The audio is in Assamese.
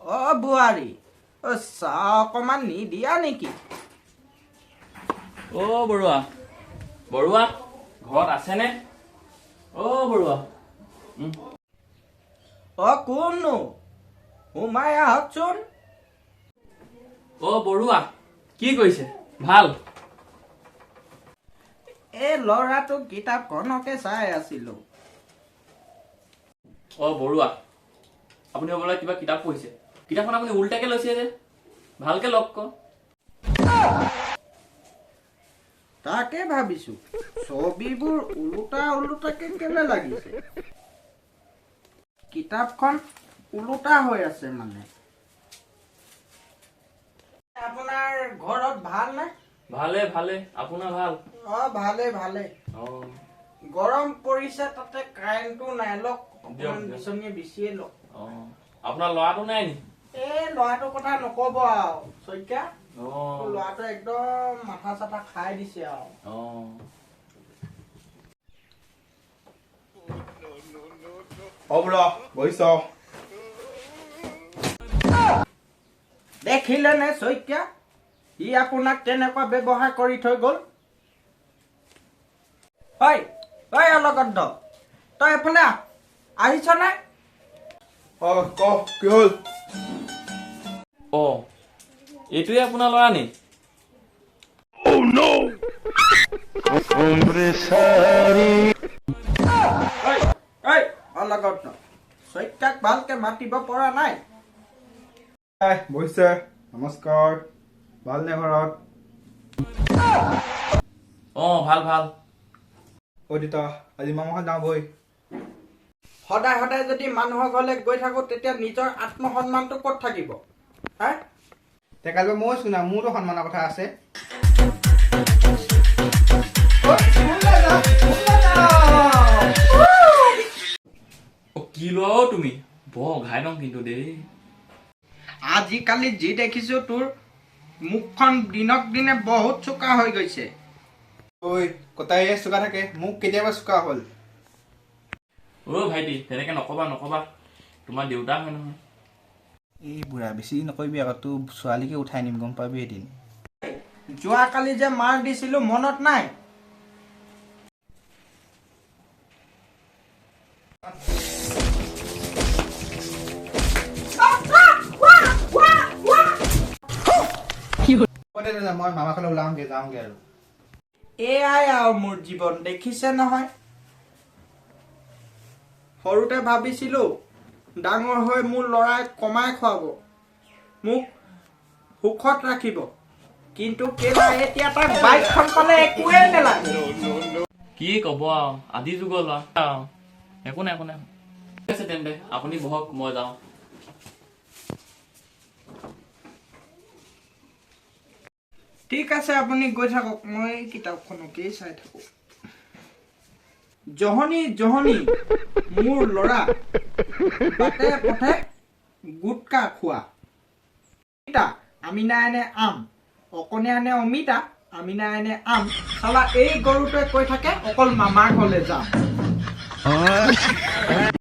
অ বোৱাৰী, অ চাহ অকণমান নিদিয়া নেকি? অ' বৰুৱা, বৰুৱা ঘৰত আছেনে? অ' বৰুৱা। অ কোননো, সোমাই আহকচোন। অ' বৰুৱা, কি কৰিছে? ভাল? এই ল'ৰাটোক কিতাপখনকে চাই আছিলো। অ' বৰুৱা, আপুনি হ'বলা কিবা কিতাপ পঢ়িছে। কিতাপখন আপুনি উল্টাকে লৈছে যে, ভালকে লওক ক। তাকে ভাবিছো, ছবিবোৰ ওলোটা ওলোটাকে কেলে লাগিছে। কিতাপখন ওলোটা হৈ আছে মানে। আপোনাৰ ঘৰত ভাল নে? ভালে ভালে, আপোনাৰ ভাল? অ ভালে ভালে। অ। গৰম পৰিছে, তাতে কাৰেণ্টটো নাই। লওক, দিয়ক, অকণমান দিয়ক। বিচনীয়ে বিচিয়ে লওক। অ, আপোনাৰ ল'ৰাটো নাই নি? এই ল'ৰাটোৰ কথা নকব আৰু শইকীয়া। অ। ল'ৰাটো একদম মাথা চাথা খাই দিছে আৰু। অ। অ বুঢ়া, বহিছ। দেখিলে নে শইকীয়া, সি আপোনাক কেনেকুৱা ব্যৱহাৰ কৰি থৈ গ'ল। ঐ ঐ অলগদ্ধ, তই এফালে আহ। আহিছনে? অ ক, কি হ'ল? অ, এইটোৱে আপোনাৰ ল'ৰা নি? ঐ ঐ অলগদ্ধ, শইকীয়াক ভালকে মাতিব পৰা নাই? বহিছে। নমস্কাৰ, ভালনে ঘৰত? অ ভাল ভাল। অ দেউতা, আজি মামা ঘৰত যাওঁ বৈ। সদায় সদায় যদি মানুহৰ ঘৰলৈ গৈ থাকো, তেতিয়া নিজৰ আত্মসন্মানটো ক'ত থাকিব হা? তে কাইলৈ ময়ো শুনা, মোৰতো সন্মানৰ কথা আছে। ঐ, স্কুললৈ যাওঁ, স্কুললৈ যাওঁ। অ কি লোৱা অ তুমি? বৰ ঘাই নং কিন্তু দেই। আজিকালি যি দেখিছো, তোৰ মুখখন দিনক দিনে বহুত চোকা হৈ গৈছে। ঐ, কটাৰীয়ে চোকা থাকে, মোক কেতিয়াবা চোকা হ'ল? অ ভাইটি, তেনেকে নকবা নকবা, তোমাৰ দেউতা হয় নহয়। এই বুঢ়া, বেছি নকৰিবি আকৌ, তোৰ ছোৱালীকে উঠাই নিম, গম পাবি এদিন। যোৱাকালি যে মাৰ দিছিলো, মনত নাই? হ'ব দে দেউতা, মই মামা ঘৰলৈ ওলাওঁগে, যাওঁগে আৰু। এয়াই আৰু মোৰ জীৱন, দেখিছে নহয়। সৰুতে ভাবিছিলো ডাঙৰ হৈ মোৰ ল'ৰাই কমাই খুৱাব, মোক সুখত ৰাখিব। কিন্তু কেলা, এতিয়া তাক বাইকখন পালে একোৱেই নালাগে। কি কব আৰু, আদি যুগৰ ল'ৰা আৰু। একো নাই, একো নাই, ঠিক আছে তেন্তে, আপুনি বহক, মই যাওঁ। ঠিক আছে, আপুনি গৈ থাকক, মই কিতাপখনকেই চাই থাকো। জহনী জহনী মোৰ ল'ৰা, বাটে পথে গুটকা খোৱা। অমিতা আমিনা আনে আম, অকণে আনে অমিতা, আমিনা আনে আম। চালা, এই গৰুটোৱে কৈ থাকে অকল মামাৰ ঘৰলৈ যাম।